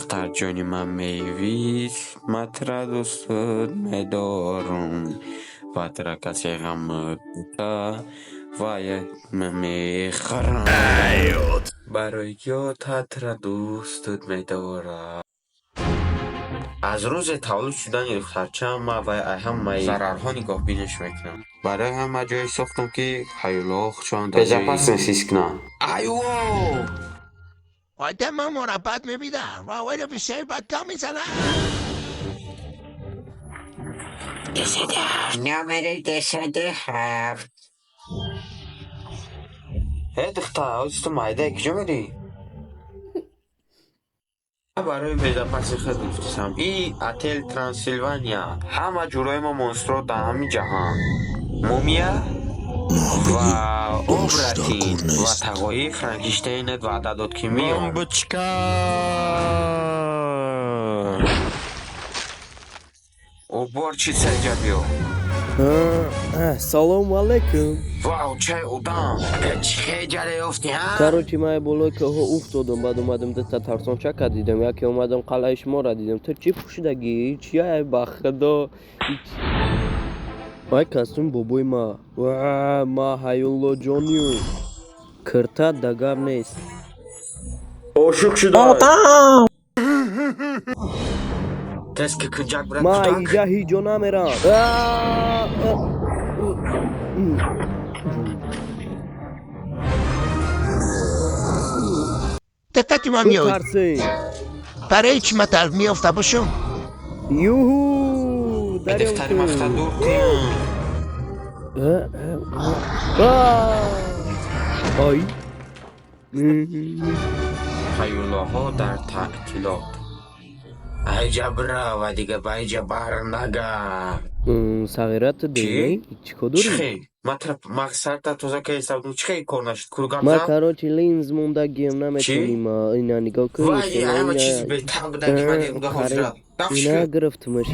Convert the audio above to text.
Духтарҷони ман мевис, ман тура дӯстат медорам. Ва тура касе ғамат бита, вая ман мехӯрам. Барои ки тура дӯстат медорам. Аз рӯзе таваллуд шудани духтарчаам ман вай ҳамаи зарарҳо нигоҳбинаш мекунам. Барои ҳам ман ҷое сохтам, ки ҳайвонҳо худшон дар безопасность ҳис кунанд. Айво! آدم من مربت میبینم و اول بسیار بدتا میزنم. Номери 207. Э, духтар, ҳозир ту майдаи куҷо мерӣ? Барои безопаси худ гуфтисам. И отел Трансилвания. Ҳама ҷурҳои мо монстрҳо дар ҳамин ҷаҳон. Мумия ва обратин ва тағои Франкенштейнат ваъда дод, ки меоям. Бомбочка! Уборщица, инҷа биё. Салому алайкум. Вау, чай одам! Чӣ хел ҷаре ёфтӣ, ҳа? Короче, ман болои кӯҳҳо уфтодам, баъд омадам, дута тарсончака дидам, яке омадам, қалъаи шуморо дидам. Ту чӣ пӯшидагӣ? Чия, ба худо? Вай костюм бобои ма. Ва, ма ҳаюллоҷоню. Кирта да гап нест. Ошиқ шуда. Тез ки кунҷак бира. Ман кӯдак. инҷа ҳеҷ ҷо намерам. دقت ما میاد. Битарсем. برای چی من در میافته باشم؟ Юҳу! Духтари махта дур кун. Ай. Ҳаюлоҳо дар таътилот. Айҷа бира ва дига ба айҷа бар нагард. Сағира, ту Чӣ? дидӣ? Чӣ кор Чӣ дорӣ? хел? Ман тура мағзсарта тоза кардистам. Чӣ хел кор нашуд? Кур гап Ман зан? короче линз мондагиам, наметоним. Ина нигоҳ кун. Вай, ҳама чизи бетам буда, ки ман дидам ҳозира. Ина Дафш. гирифтмаш.